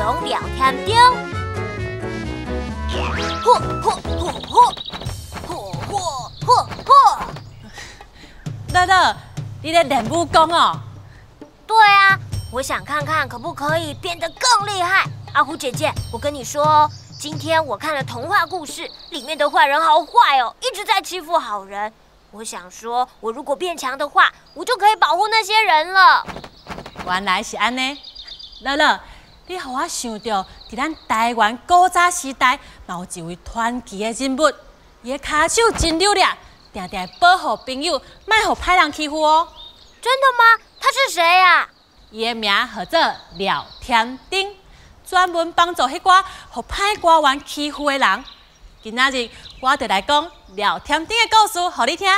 雄廖添丁。呼呼呼呼呼呼呼呼！乐乐，你咧练武功哦？对啊，我想看看可不可以变得更厉害。阿虎姐姐，我跟你说哦，今天我看了童话故事，里面的坏人好坏哦，一直在欺负好人。我想说，我如果变强的话，我就可以保护那些人了。原来是按呢，乐乐，你予我想到，伫咱台湾古早时代，嘛有一位传奇的人物，伊的跤手真溜掠，定定会保护朋友，莫予歹人欺负哦。真的吗？他是谁啊？伊的名号做廖添丁，专门帮助彼寡予歹官员欺负的人。今仔日我就来讲廖添丁的故事，予你听。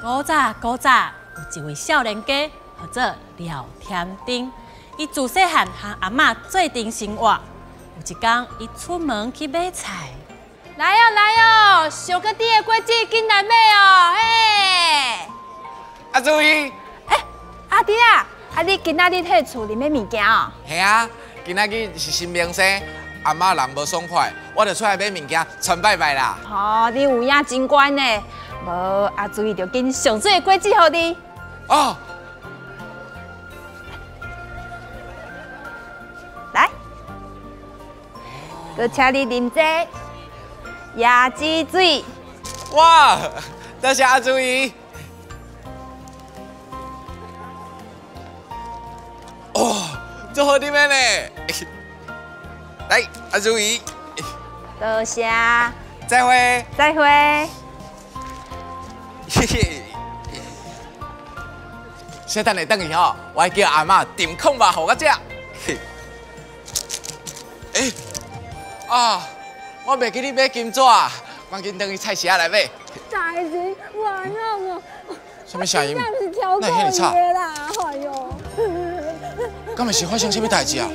古早古早，有一位少年家，号做廖添丁。伊自细汉和阿嬷做阵生活。有一工，伊出门去买菜。来哦来哦，上阁甜的果子，紧来买哦！嘿，阿祖姨，欸，阿弟啊，啊你今仔日佇厝里买物件哦？系啊，今仔日是新明星，阿嬷人无爽快，我就出来买物件，传拜拜啦。哦，你有影真悬呢，无阿祖姨就拣上水的果子予你。哦。来，阁请你啉这椰子水。哇，多谢阿祖姨。哦，这好啉的呢。来，阿祖姨。多谢。再会。再会。嘿嘿。小等下转去吼，我爱叫阿嬷点空肉予我食。欸，啊，我袂记你买金纸，赶紧转去菜市仔来买。大人，晚上哦。啥物声音？哪会遐尔吵？哎哟！敢会是发生啥物代志啊？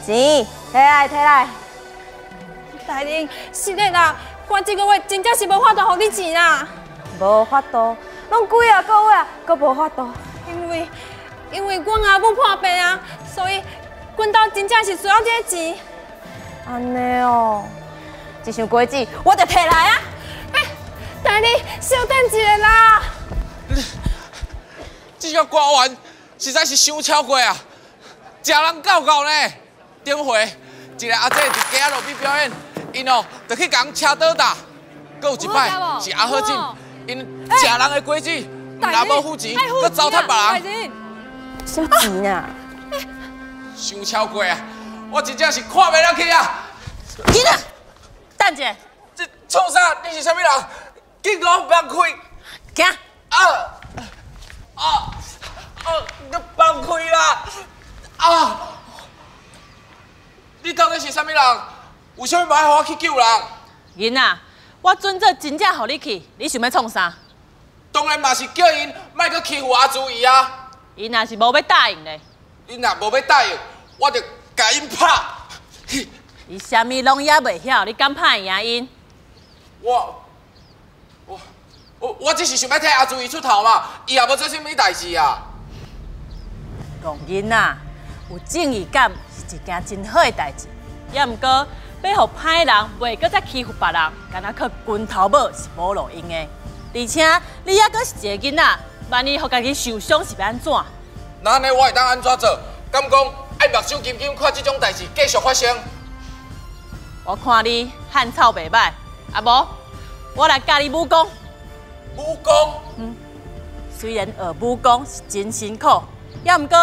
钱，提来提来。大人，是的啦，我这个月真正是无法度予你钱啦。无法度，拢几啊个月啊，阁无法度。因为阮阿母破病啊，所以阮兜真正是需要这个钱。按呢哦，这箱果子我就提来啊。欸，大人，稍等一下啦。这个官员实在是伤超过啊，食人够够呢。顶回一个阿姐伫街仔路边表演，𪜶哦就去共车倒打。阁有一摆是阿好进，𪜶食人的果子，若无付钱，阁糟蹋别人。啥钱啊？伤超过啊！我真正是看袂落去啊！起来，等者，这创啥？你是啥物人？紧给我放开！行！啊啊啊！你放开啦！啊！你到底是啥物人？为啥物无爱予我去救人？囡仔，我准做真正予你去，你想欲创啥？当然嘛是叫𪜶莫阁欺负阿朱姨啊！𪜶若是无欲答应咧，𪜶若无欲答应，我就共𪜶拍。伊啥物拢犹袂晓，你敢拍会赢𪜶？我只是想欲替阿朱姨出头嘛，伊也无做啥物代志啊。戆囡仔，有正义感是一件真好的代志，也毋过欲予歹人袂阁再欺负别人，敢若靠拳头母是无路用的。而且你犹阁是一个囡仔，万一予家己受伤是欲按怎？那按呢我会当按怎做？敢讲爱目睭金金看这种代志继续发生？我看你汉草袂歹，啊无，我来教你武功。武功？嗯。虽然学武功是真辛苦，也毋过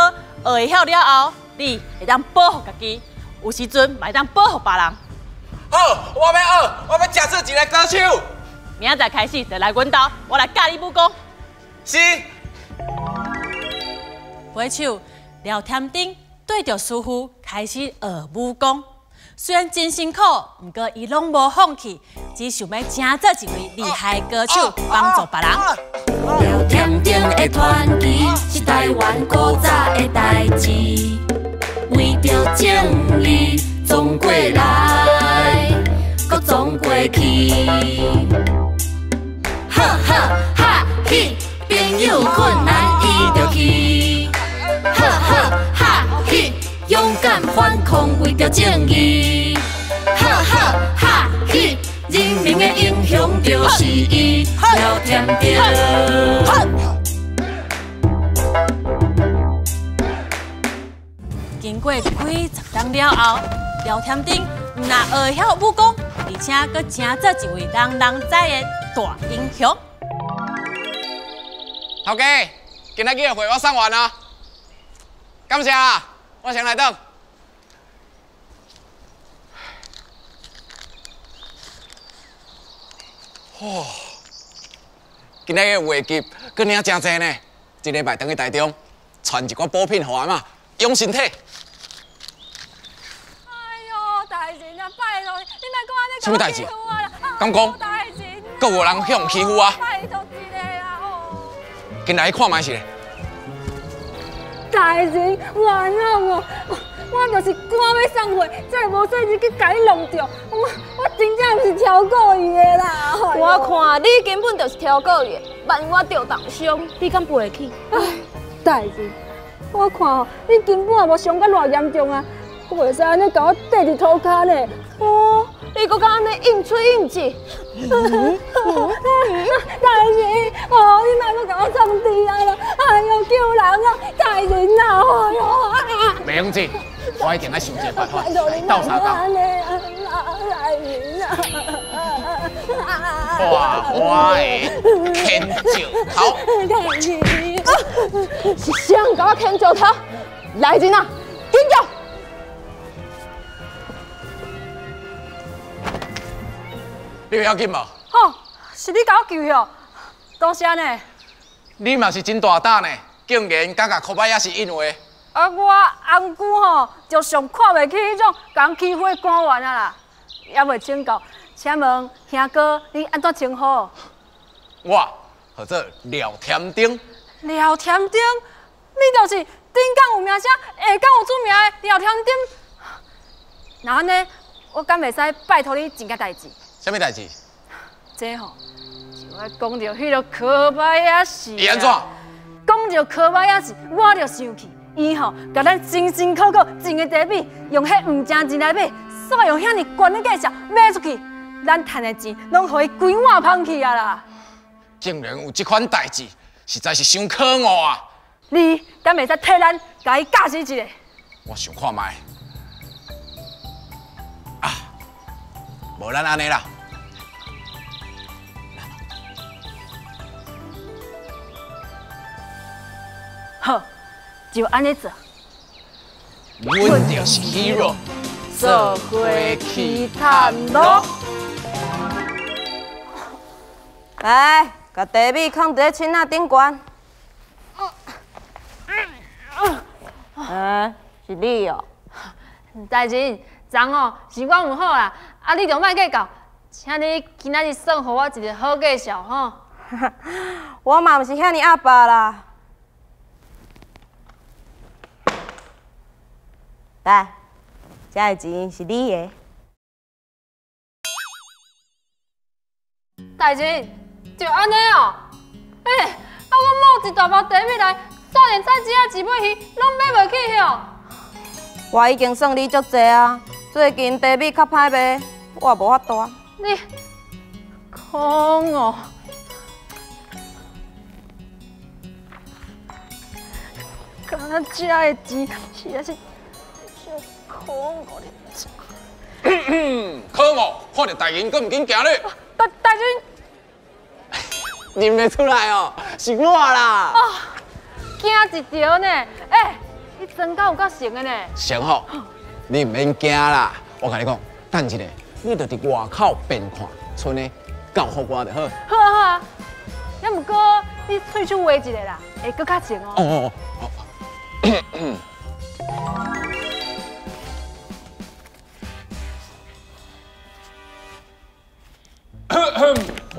学会晓了后，你会当保护家己，有时阵嘛会当保护别人。好，我欲学，我欲食做一个高手。明仔载开始就来阮兜，我来教你武功。是。飞手廖添丁对著师傅开始学武功，虽然真辛苦，毋过伊拢无放弃，只想欲成做一位厉害的高手，帮助别人。廖添丁的传奇是台湾古早的代志，为著正义总过来，阁总过去。哈哈哈嘿，朋友困难伊就去。为著正义。哈哈哈嘿，人民的英雄就是伊，廖添丁。经过几十冬了后，廖添丁毋但学晓武功，而且阁成做一位人人知的大英雄。头家，今仔日的货我送完啊，感谢啊，我先来转。哇，今仔日的话集阁领真济呢，这礼拜转去台中，传一寡补品予阿嬷养身体。哎呦，大人啊，拜托你，你莫阁按呢什么代志？敢讲？阁有人向欺负我？拜托一下啦哦！紧来去看觅一下。大人，原谅我，我就是赶欲送货，才会无细腻去共伊弄著。我真正毋是超故意的啦！我看你根本就是超故意的，万一我著重伤，你敢赔得起？唉，大人，我看吼，你根本也无伤甲偌严重啊，阁袂使按呢共我缀伫涂跤呢。哦，你阁敢按呢应喙应舌？大人，哦，你莫阁共我创治啊啦！哎呦，救人啊！大人啊！哎呦！袂用紧，我一定爱想一个办法来斗相共。大人啊！哇，我的牵石头。大人，是谁共我牵石头？来人啊，紧叫！你会要紧无？吼，是你共我救哟，多谢呢。你嘛是真大胆呢，竟然敢共柯巴亚士应话。啊，我翁姑吼就上看袂起彼种共人欺负的官员啊啦，犹未请教，请问兄哥你按怎称呼？我号做廖添丁。廖添丁，你就是顶港有名声、下港有出名的廖添丁。那按呢，我敢袂使拜托你一件代志？啥物代志？这吼就爱讲著彼个柯巴亚士。伊按怎？讲著柯巴亚士，我就生气。伊吼，共咱辛辛苦苦种的茶米，用彼毋正钱来买，煞用遐尔悬的价钱卖出去，咱趁的钱拢予伊规碗捧去啊啦！竟然有这款代志，实在是伤可恶啊！你敢袂使替咱共伊教示一下？我想看觅。啊，无咱按呢啦。好，就按呢做。阮就是 hero，做伙去探路。来，共茶米囥伫咧凊仔顶悬。是你哦。大人，昨哦是我毋好啦，啊你就莫计较，请你今仔日算予我一个好介绍吼。我嘛毋是遐尔鸭霸啦。来，这个钱是你的。大人，就按呢哦。欸，啊我冒一大包茶米来，煞连菜市仔一尾鱼拢买袂起哟。我已经算你足济啊，最近茶米较歹卖，我也无法度啊。你空哦。敢若这的钱实在是可恶的！可恶，看著大人阁毋紧行咧。大人，认袂出来哦，是我啦。哦，惊一跳呢！欸，你装甲有够成的呢。成吼，你毋免惊啦。我共你讲，等一下，你就伫外口边看，賰呢交予我就好。好啊好啊，也毋过你喙须画一下啦，会阁较成哦。哦哦哦。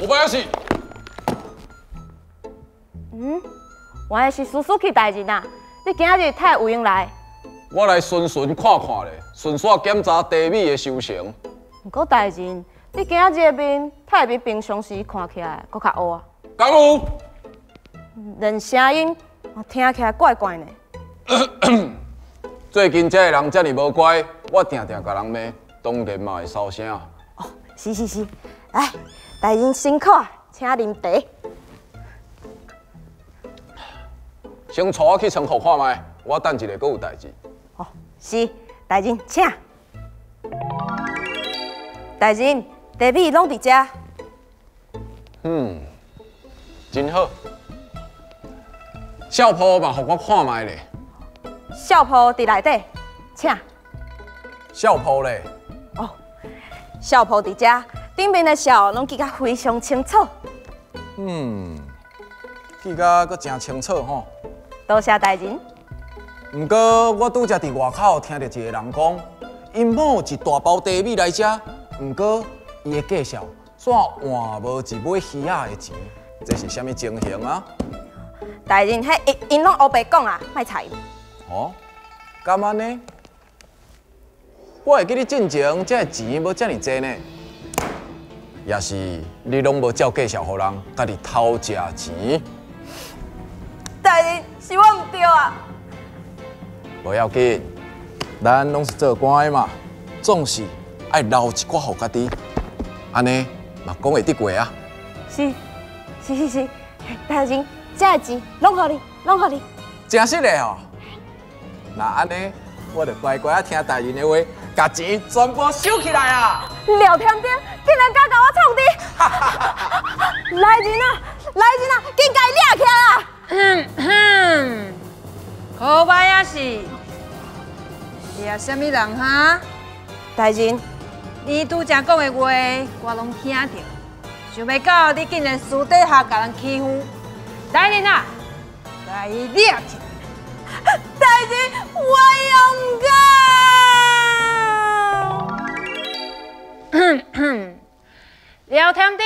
我巴是。嗯，原来是苏苏去大人啊！你今日太有闲来？我来巡巡看看咧，顺续检查茶米的收成。毋过大人，你今日的面，太会比平常时看起来阁较乌啊？敢有？连声音嘛听起来怪怪呢。最近這个人遮爾無乖，我定定共人罵，當然嘛會收聲。哦，是是是，來，大人辛苦，請啉茶。先帶我去倉庫看覓，我等一下閣有代誌。哦，是，大人請。大人，茶米攏佇遮。嗯，真好。笑鋪嘛，予我看覓咧。笑鋪佇內底，請。笑鋪咧？哦，笑鋪佇遮，頂面的笑攏記甲非常清楚。嗯，記甲閣誠清楚吼。多謝大人。毋過我拄才佇外口聽著一個人講，𪜶某一大包茶米來遮，毋過伊的介紹煞換無一尾魚仔的錢，這是啥物情形啊？大人，彼𪜶攏烏白講啊，莫睬伊。哦，敢按呢？我會記你進前這錢無遮爾濟呢，也是你攏無照介紹予人，家己偷食錢。大人，是我毋對啊。無要緊，咱攏是做官的嘛，總是愛留一寡予家己，按呢嘛講會得過啊。是，是是是，大人，這個錢攏予你，攏予你。真實的哦。那按呢，我就乖乖仔聽大人的話，共錢全部收起來啊！廖添丁竟然敢共我創治！來人啊，來人啊，緊共伊掠起來啊！嗯哼，可歹啊是，掠啥物人哈？大人，你拄才講的話，我攏聽著。想袂到你竟然私底下共人欺負，來人啊，共伊掠起來！大人，我也毋敢。廖添丁，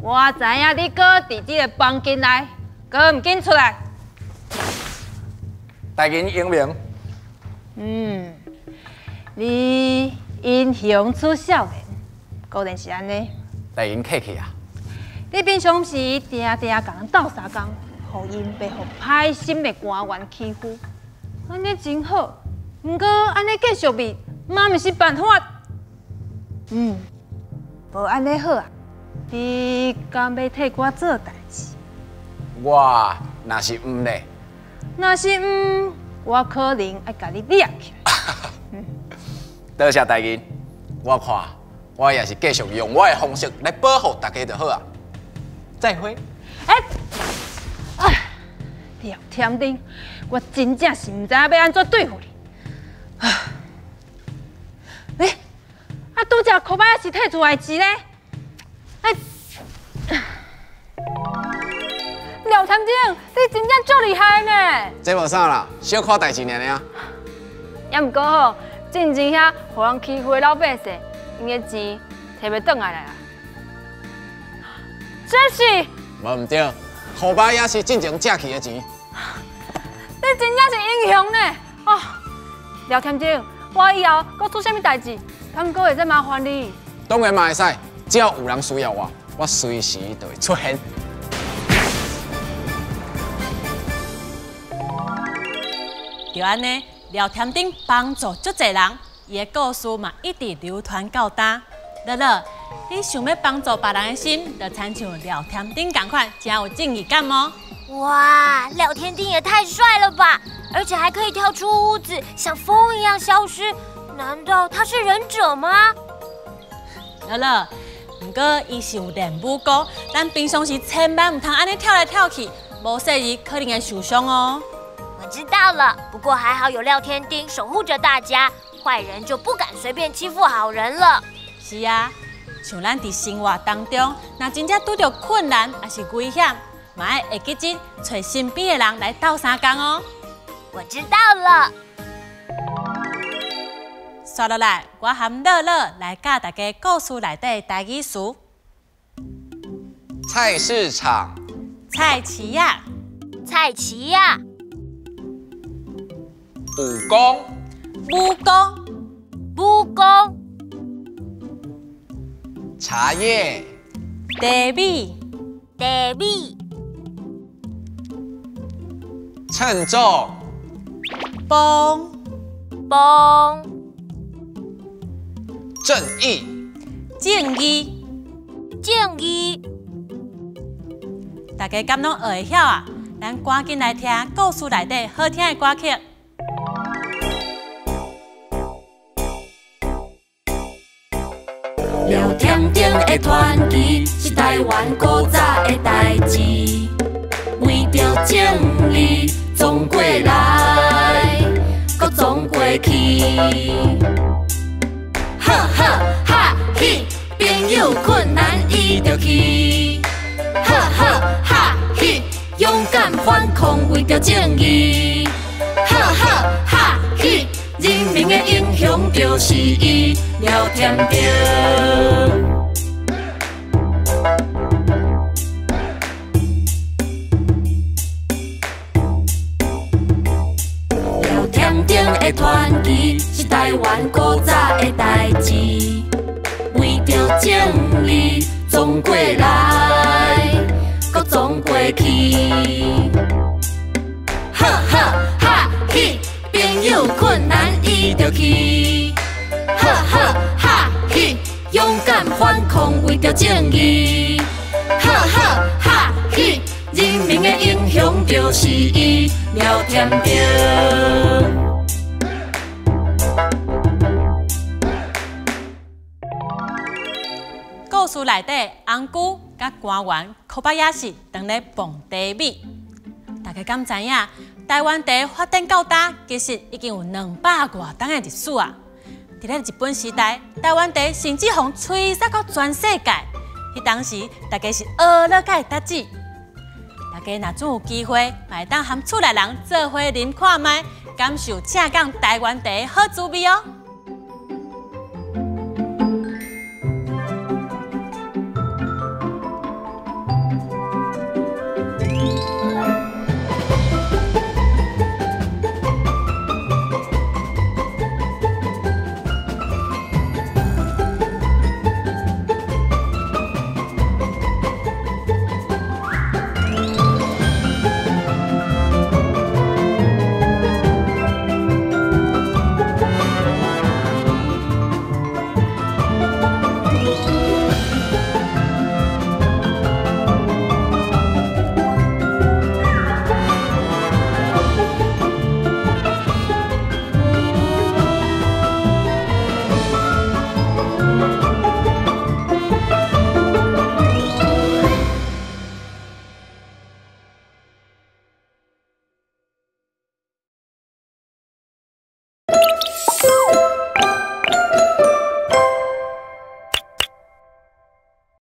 我知影你閣佇這个房間內，閣毋緊出來。大人英明。嗯，你英雄出少年，果然是按呢。大人客氣啊。你平常時定定共人鬥相共，予𪜶袂予歹心的官員欺負，按呢真好。毋過按呢繼續覓，嘛毋是辦法。嗯，無按呢好啊。你敢欲替我做代誌？我若是毋咧？若是毋，我可能愛共你掠起來。多謝大人，我看我也是繼續用我的方式來保護大家就好啊。再會。欸，哎，廖添丁，我真正是毋知影欲按怎對付你。欸，啊，拄才箍擺仔是退出來錢咧。欸，廖添丁，你真正足厲害呢！這無啥啦，小可代誌爾爾。也毋過吼，進前遐予人欺負的老百姓，𪜶的錢提袂轉來啊！這是？無毋對，箍擺也是進前借去的錢。你真正是英雄呢！哦，廖添丁，我以後閣出啥物代誌，敢閣會再麻煩你？當然嘛會使，只要有人需要我，我隨時就會出現。就按呢，廖添丁幫助足濟人，伊的故事嘛一直流傳到今。樂樂，你想欲幫助別人的心，就親像廖添丁仝款，誠有正義感哦。哇，廖添丁也太帥了吧！而且還可以跳出屋子，像風一樣消失。難道他是忍者嗎？樂樂，毋過伊是有練武功，咱平常時千萬毋通按呢跳來跳去，無細意可能會受傷哦。我知道了，不過還好有廖添丁守護着大家，壞人就不敢隨便欺負好人了。是啊，像咱佇生活當中，若真正拄著困難抑是危險，嘛愛會記得揣身邊的人來鬥相共哦。我知道了。紲落來，我含樂樂來教大家故事內底的台語詞。菜市場。菜市仔。菜市仔。武功。武功。武功。茶葉。茶米。茶米。稱重。磅。崩。正义，正义，正义。大家敢攏學會曉啊？咱趕緊來聽故事內底好聽的歌曲。廖添丁的傳奇是台灣古早的代誌，為著正義創過來，閣創過去。好好哈嘿，朋友困難伊就去。好好哈嘿，勇敢反抗為著正義。好好哈嘿，人民的英雄就是伊，廖添丁。廖添丁的傳奇是台灣古早的代誌，為著正義創過來，閣創過去。好好哈嘿，朋友困難伊就去。好好哈嘿，勇敢反抗為著正義。好好哈嘿，人民的英雄就是伊，廖添丁。故事內底，紅姑佮官員柯巴亞士當咧磅茶米。大家敢知影？台灣茶發展到今，其實已經有200外冬的歷史啊！佇咧日本時代，台灣茶甚至予吹殺到全世界。彼當時，大家是學樂才會得志。大家若準有機會，嘛會當和厝內人做伙啉看覓，感受正港台灣茶的好滋味哦。